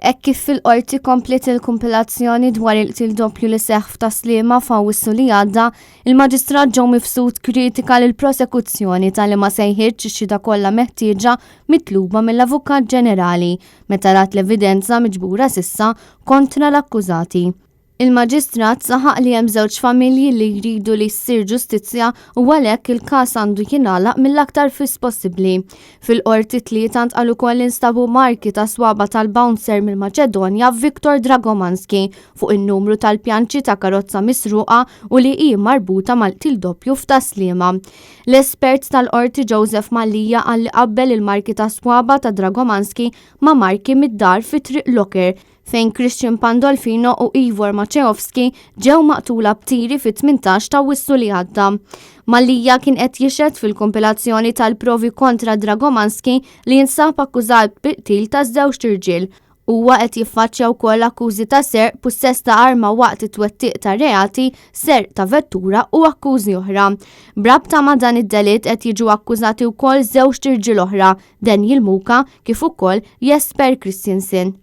Hekk kif fil-Qorti kompliet il-kumpilazzjoni dwar il-qtil doppju li seħħ f'Tas-Sliema f'Awwissu li għadda, il-Maġistrat Joe Mifsud kritika lill-prosekuzzjoni talli ma sejħitx ix-xhieda kollha meħtieġa mitluba mill-Avukat Ġenerali meta rat l-evidenza miġbura s'issa kontra l-akkużati. Il-Maġistrat saħaq li hemm żewġ familji li jridu li ssir ġustizzja u għalhekk il-każ għandu jingħalaq mill-aktar fis possibbli. Fil-Qorti t-Tlieta ntqal ukoll li nstabu marki ta' swaba tal-bouncer mill-Maċedonja Viktor Dragomanski fuq in-numru tal-pjanċi ta' karozza misruqa u li hi marbuta mal-qtil doppju f'Tas-Sliema. L-espert tal-Qorti Joseph Mallia qal li qabbel il-marki ta' swaba ta' Dragomanski ma' marki mid-dar fi Triq Locker fejn Christian Pandolfino u Ivor Maciejowski ġew maqtula b'tiri fit-18 ta' Awwissu li għadda. Mallia kien qed jixhed fil-kompilazzjoni tal-provi kontra Dragomanski li jinsab akkużat bi qtil ta' żewġt irġiel. Huwa qed jiffaċċja wkoll akkużi ta' serq, pussess ta' arma waqt it-twettiq ta' reati, serq ta' vettura u akkużi oħra. B'rabta ma' dan id-delitt qed jiġu akkużati wkoll żewġt irġiel oħra, Daniel Muka kif ukoll Jesper Christiansen.